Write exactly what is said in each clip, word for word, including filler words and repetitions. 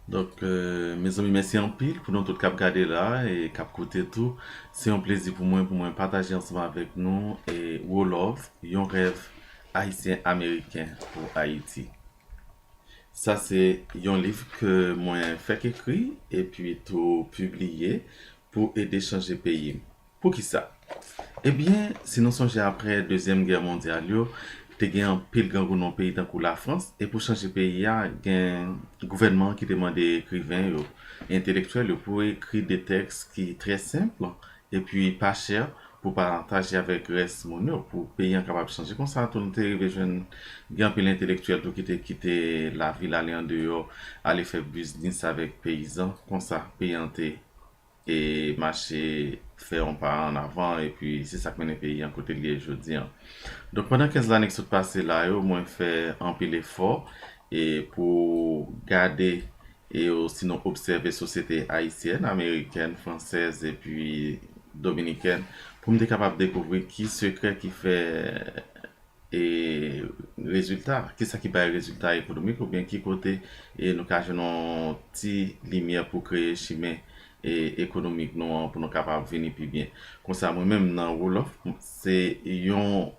Donk, euh, mezanmi, mèsi anpil pou nou tout k ap gade la e k ap koute tou. Se yon plezi pou mwen, pou mwen pataje ansanm avèk nou e Wolof, yon rèv ayisyen ameriken pou Ayiti. Sa se yon liv ke mwen fèk ekri epi tou pibliye pou ede chanje peyi m. Poukisa? Ebyen, si nou sonje apre Dezyèm Gè Mondyal yo, te gen anpil grangou nan peyi tankou Lafrans, e pou chanje peyi a, gen gouvènman an ki te mande ekriven yo, entelektyèl yo, pou ekri de tèks ki trè senp, epi pa chè, pou pataje avèk rès moun yo, pou peyi an kapab chanje. Konsa tou, nou te rive jwenn gen anpil entelektyèl tou ki te kite lavil, ale andeyò, ale fè biznis avèk peyizan. Konsa, peyi an te e mache fè yon pa an avan, epi se sa k mennen peyi an kote l ye jodi an. Donk, pandan kenz lane ki sot pase la yo, mwen fè anpil efò e pou gade e osinon obsève sosyete ayisyèn, amerikèn, fransèz epi dominikèn, pou m te kapab dekouvri ki sekrè ki fè e rezilta, kisa ki bay rezilta ekonomik, oubyen ki kote e nou ka jwenn yon ti limyè pou kreye chimen e ekonomik nou an, pou nou kapab vini pi byen. Konsa, mwen menm nan Wolof, se yon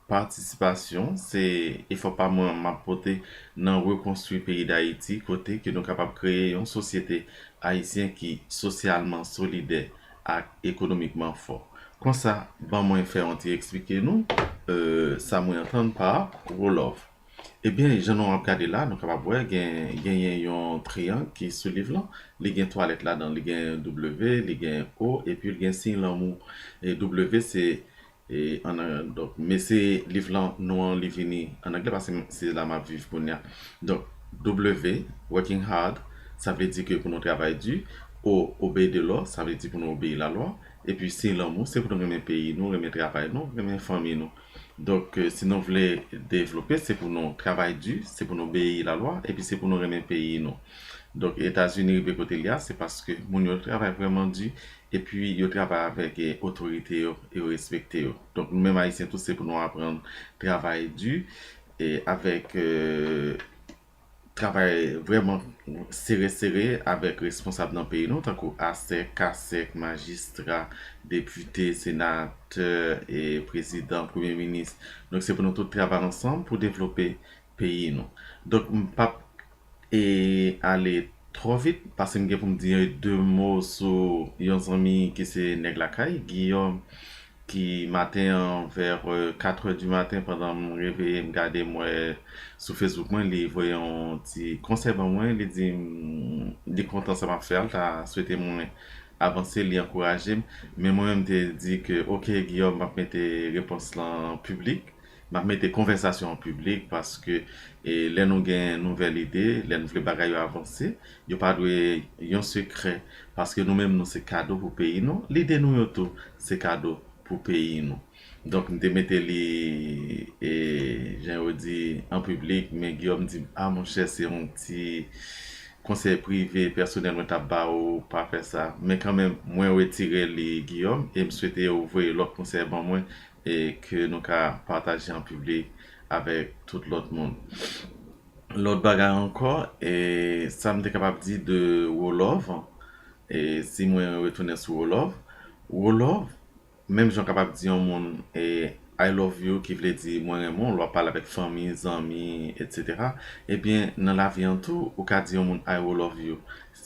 patisipasyon, se efò pa mwen m ap pote nan rekonstwi peyi Dayiti, kote ke nou kapab kreye yon sosyete ayisyen ki sosyalman solidè ak ekonomikman fò. Konsa, ban mwen fè yon ti eksplike nou, euh, sa mwen antann pa Wolof. Ebyen, jan nou ap gade la, nou kapab wè gen, genyen yon triyang ki sou liv lan. Li gen twa lèt ladan, li gen W, li gen O, epi li gen siy lanmou. E W se, e, an, donk, men se liv lan, non an, li vini an anglè, paske se la m ap viv kounye a. Donk, W, working hard, sa vle di ke pou nou travay di. O, obéir de loi, sa vle di pou nou obeyi lalwa. Epi siy lanmou, se pou nou renmen peyi nou, renmen travay nou, renmen fanmi nou. Donk, euh, si nou vle devlope, se pou nou travay di, se pou nou obeyi lalwa, epi se pou nou renmen peyi nou. Donk, Etazini rive kote l ye a, se paske moun yo travay vrèman di, epi yo travay avèk, e, otorite yo, e yo respekte yo. Donk, nou menm Ayisyen tou, se pou nou aprann travay di, e avèk, euh, travay vrèman sere sere avèk responsab nan peyi nou, tankou asèk, kasèk, majistra, depite, senatè, e prezidan, premye minis. Donk, se pou nou tout travay ansanm pou devlope peyi nou. Donk, m p ap, e, ale twò vit, paske m gen pou m di de mo sou yon zanmi ki se nèg lakay, Guillaume, ki maten an, vè, euh, kat è di maten, pandan m reveye, m gade, m wè sou Facebook mwen, li voye yon ti konsèy ban mwen, li di m, li kontan sa m ap fè a, l ta swete mwen avanse, li ankouraje m. Men mwen menm, m te di ke, oke, Guillaume, m ap mete repons lan piblik, m ap mete konvèsasyon an piblik, paske, e, lè nou gen nouvèl ide, lè nou vle bagay yo avanse, yo pa dwe yon sekrè, paske nou menm nou se kado pou peyi nou, lide nou yo tou se kado pou peyi nou. Donk, m te mete li, e, jan yo di, an piblik, men Guillaume di m, a, monchè, se yon ti konsèy prive, pèsonèl mwen t ap ba ou, pa fè sa. Men kanmenm, mwen retire li, Guillaume, e m swete ou voye lòt konsèy ban mwen, e ke nou ka pataje an piblik avèk tout lòt moun. Lòt bagay ankò, e sa m te kapab di de Wolof, e si mwen retounen sou Wolof, Wolof, menm jan w kapab di yon moun, e, I love you, ki vle di mwen renmen w, lè w ap pale avèk fanmi, zanmi, etsetera. Ebyen, nan lavi an tou, ou ka di yon moun I will love you.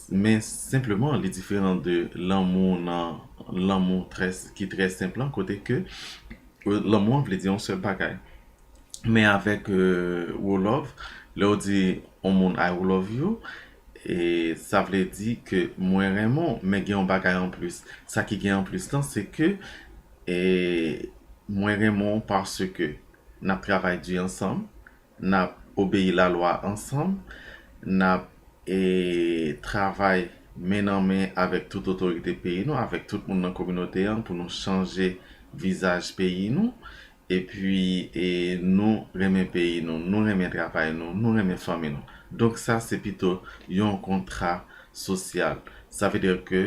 Men senpleman, li diferan de lanmou nan, lanmou trè, ki trè senp lan, kote ke, e, lanmou an vle di yon sèl bagay. Men avèk, e, Wolof, lè w di yon moun I will love you, e sa vle di ke mwen renmen w, men gen yon bagay anplis. Sa ki gen anplis lan, se ke, e, mwen renmen w paske n ap travay di ansanm, n ap obeyi lalwa ansanm, n ap, e, travay men nan men avèk tout otorite peyi nou, avèk tout moun nan kominote an pou nou chanje vizaj peyi nou. Epi, e, nou renmen peyi nou, nou renmen travay nou, nou renmen fanmi nou. Donk sa se pito yon kontra sosyal. Sa vle di ke,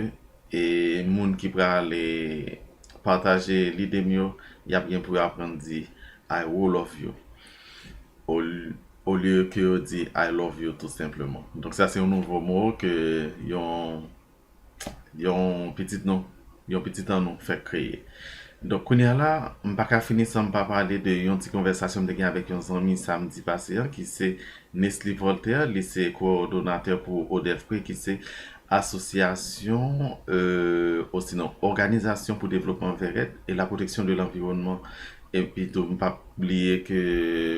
e, moun ki prale pataje lide m yo, y ap gen pou yo aprann di I will love you. Ol-, olye ke yo di I love you tou senpleman. Donk sa se yon nouvo mo ke yon yon pitit nou, yon pitit an nou fèk kreye. Donk kounye a la, m pa ka fini san m pa pale de yon ti konvèsasyon m te gen avèk yon zanmi samdi pase an, ki se Nesly Voltaire, li se kowòdonatè pou ODEFPRE, ki se asosyasyon, euh, osinon òganizasyon pou devlopman vèrèt e la protection de l'environnement. Epi tou, m p ap bliye ke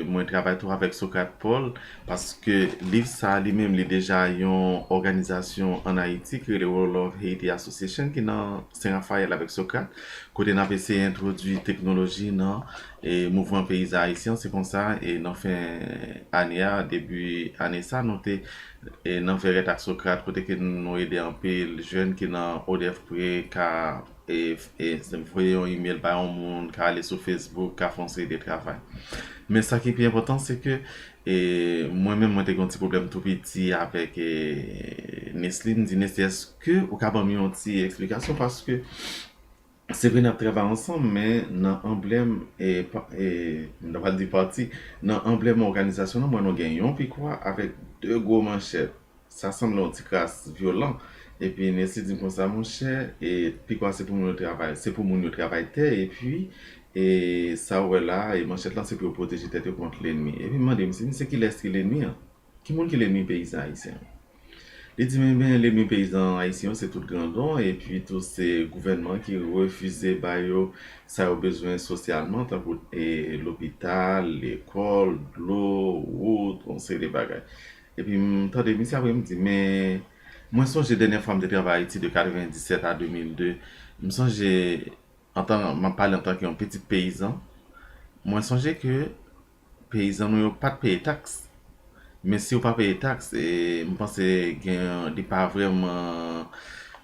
mwen travay tou avèk Socrate Paul, paske liv sa a li menm, li deja yon òganizasyon ann Ayiti ki rele World of Haiti Association, ki nan Sen Rafayèl avèk Socrate, kote n ap eseye entwodui teknoloji nan e mouvman peyizan ayisyen. Se konsa, e nan fen ane a, debi ane sa, nou te e nan Vèrèt ak Socrate, kote ke nou ede anpil jèn ki nan ODEFPRE ka e, e voye yon email bay yon moun, ka ale sou Facebook, ka fè yon seri de travay. Men sa ki pi enpòtan, se ke e mwen menm, mwen te gen yon ti pwoblèm tou piti avèk e Nesly. M di, Nesly, èske ou ka ban m yon ti eksplikasyon? Paske se vre n ap travay ansanm, men nan anblèm, e, pa- e, m ta pral di pati, nan anblèm òganizasyon nan, mwen nou gen yon pikwa avèk de gwo manchèt. Sa sanble yon ti kras vyolan. Epi Nesly di m konsa, monchè, e, pikwa se pou moun yo travay, se pou moun yo travay tè, epi e sa w wè la, e manchèt lan se pou yo pwoteje tèt yo kont lènmi. Epi m mande misye, misye, kilès ki lènmi an? Ki moun ki lènmi peyizan ayisyen an? Li di m, ebyen, lènmi peyizan ayisyen yo se tout grandon, epi tou se gouvènman ki refize ba yo sa yo bezwen sosyalman, tankou e lopital, lekòl, dlo, wout, yon seri de bagay. Epi m tande misye, apre m di, men mwen sonje dènyè fwa m te travay Ayiti de katrevenndisèt a de mil de, m sonje, antan, m ap pale antanke yon pitit peyizan, mwen sonje ke peyizan nou yo pa t peye taks. Men si w pa peye taks, e, m panse gen, li pa vrèman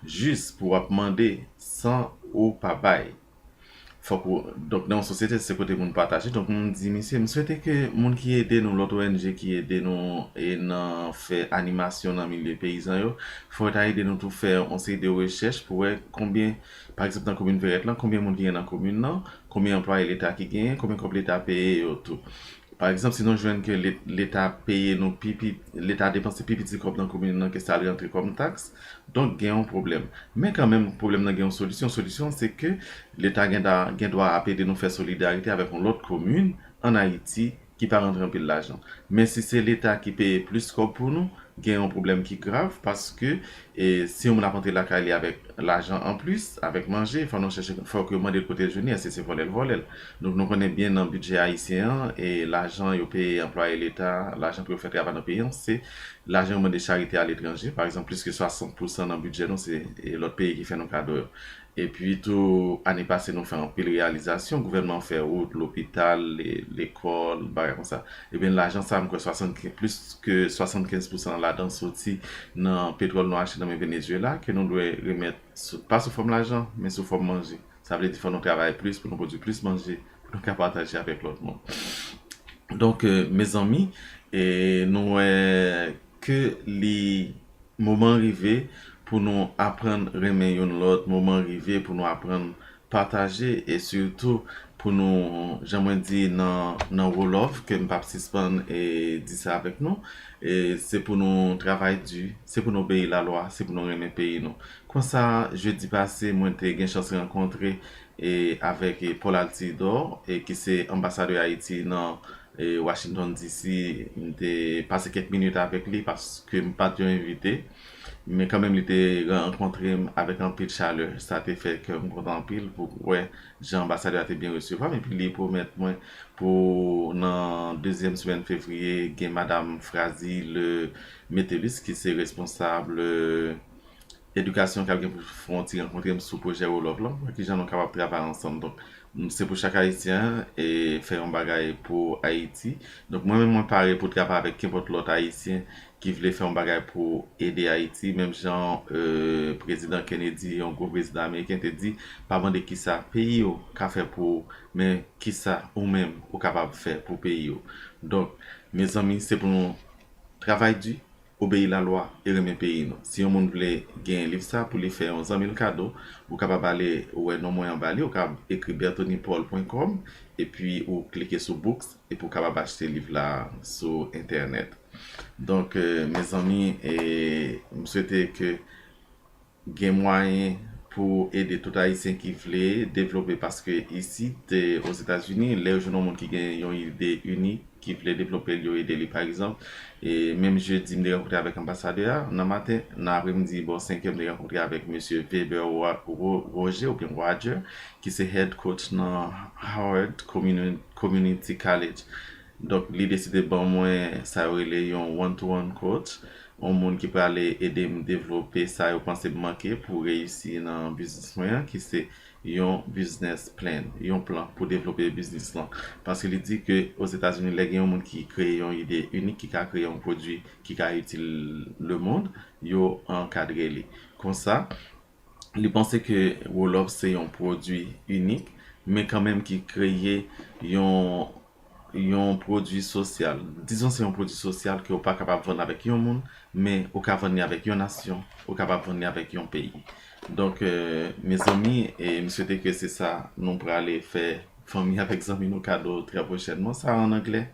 jis pou w ap mande san ou pa bay. Fòk ou, donk, nan yon sosyete, se kote moun pataje. Donk, m di misye, m swete ke moun ki ede nou, lòt ONG ki ede nou e nan fè animasyon nan milye peyizan yo, fò yo ta ede nou tou fè yon seri de rechèch pou wè konbyen, pa egzanp, nan komin Vèrèt lan, konbyen moun ki gen nan komin nan, konbyen anplwaye Leta ki genyen, konbyen kòb Leta peye yo tou. Pa egzanp, si nou jwenn ke le- Leta peye nou pi, pi, Leta depanse pi piti kòb nan komin nan ke sa l rantre kòm taks, donk gen yon pwoblèm. Men kanmenm, pwoblèm nan gen yon solisyon. Solisyon, se ke Leta gen, da- gen dwa ap ede nou fè solidarite avèk yon lòt komin ann Ayiti ki pa rantre anpil lajan. Men si se Leta ki peye plis kòb pou nou, gen yon pwoblèm ki grav, paske e si yon moun ap antre lakay li avèk lajan anplis, avèk manje, fò nou chèche, fòk yo mande l kote l jwenn li, èske se vòlè l vòlè l? Donk, nou konnen byen nan bidjè ayisyen an, e lajan yo peye anplwaye Leta, lajan pou yo fè travay nan peyi an, se lajan yo mande charite aletranje. Pa egzanp, plis ke swasant pousan nan bidjè nou, se e lòt peyi ki fè nou kado yo. Epi tou, ane pase, nou fè anpil reyalizasyon, gouvènman fè wout, lopital, le- lekòl, bagay konsa. Ebyen, lajan sa, m kwè swasannkenz, plis ke swasannkenz pousan ladan soti nan petwòl nou achte nan men Venezuela, ke nou dwe remèt sou- pa sou fòm lajan, men sou fòm manje. Sa vle di fò nou travay plis pou nou pwodui plis manje, pou nou ka pataje avèk lòt moun. Donk, e, mezanmi, e, nou wè ke li moman rive pou nou aprann renmen youn lòt, moman rive pou nou aprann pataje, e sitou pou nou, jan mwen di nan, nan Wolof, ke m p ap sispann e di sa avèk nou, e se pou nou travay di, se pou nou obeyi lalwa, se pou nou renmen peyi nou. Konsa, jedi pase, mwen te gen chans rankontre e avèk e Paul Altidor, e ki se anbasadè Ayiti nan e Washington D C. M te pase kèk minit avèk li paske m pa t yon envite. Men kanmenm, li te rankontre m avèk anpil chalè. Sa te fè kè m kontan anpil pou wè jan anbasadè a te byen resevwa m. Epi li pwomèt mwen pou nan dezyèm semèn fevriye, gen Madam Frazy Le Metellus, ki se responsab, e, edikasyon k ap gen pou fè yon ti rankontre m sou pwojè Wolof lan, pou wè kijan nou kapab travay ansanm. Donk, m- se pou chak Ayisyen e fè yon bagay pou Ayiti. Donk, mwen menm, mwen pare pou travay avèk kenpòt lòt Ayisyen ki vle fè yon bagay pou ede Ayiti. Menm jan, e, Prezidan Kennedy, yon gwo prezidan ameriken, te di, pa mande kisa peyi w ka fè pou ou, men kisa ou menm ou kapab fè pou peyi w. Donk, mezanmi, se pou nou travay di, obeyi lalwa e renmen peyi nou. Si yon moun vle gen liv sa pou li fè yon zanmi l kado, ou kapab ale wè non mwen anba li, ou kapab ekri bertonypaul pwen kòm, epi ou klike sou books, epi ou kapab achte liv la sou entènèt. Donk, euh, mezanmi, e m swete ke gen mwayen pou ede tout Ayisyen ki vle devlope, paske isit, e, Ozetazini, lè yo jwenn yon moun ki gen yon ide inik, ki vle devlope l, yo ede li. Pa egzanp, e menm jedi, m te rankontre avèk anbasadè a nan maten, nan apremidi, bò senk è, m te rankontre avèk mesye Weber Wa- Ro- Roger, oubyen Roger, ki se head coach nan Howard Communi- Community College. Donk, li deside ban mwen sa yo rele yon one-to-one coach, yon moun ki prale ede m devlope sa yo panse m manke pou reyisi nan biznis mwen an, ki se yon business plan, yon plan pou devlope biznis lan. Paske li di ke Ozetazini, lè gen yon moun ki kreye yon ide inik, ki ka kreye yon pwodui ki ka itil lemonn, yo ankadre li. Konsa, li panse ke Wolof se yon pwodui inik, men kanmenm ki kreye yon yon pwodui sosyal. Dizon se yon pwodui sosyal ke w pa kapab vann avèk yon moun, men ou ka vann li avèk yon nasyon, ou kapab vann li avèk yon peyi. Donk, euh, mezanmi, e m swete ke se sa nou prale fè fanmi avèk zanmi nou kado trè pwochènman. Sa an anglè,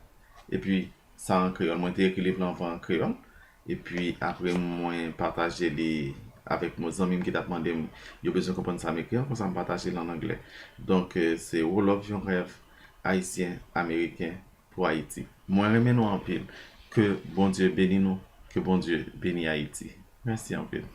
epi sa an kreyòl. Mwen te ekri liv la anvan an kreyòl, epi apre mwen pataje li avèk mwen zanmi m ki t ap mande m, yo bezwen konprann sa m ekri an, konsa m pataje l an anglè. Donk, euh, se Wolof, yon rèv ayisyen ameriken pou Ayiti. Mwen renmen nou anpil. Ke Bondye beni nou. Ke Bondye beni Ayiti. Mèsi anpil.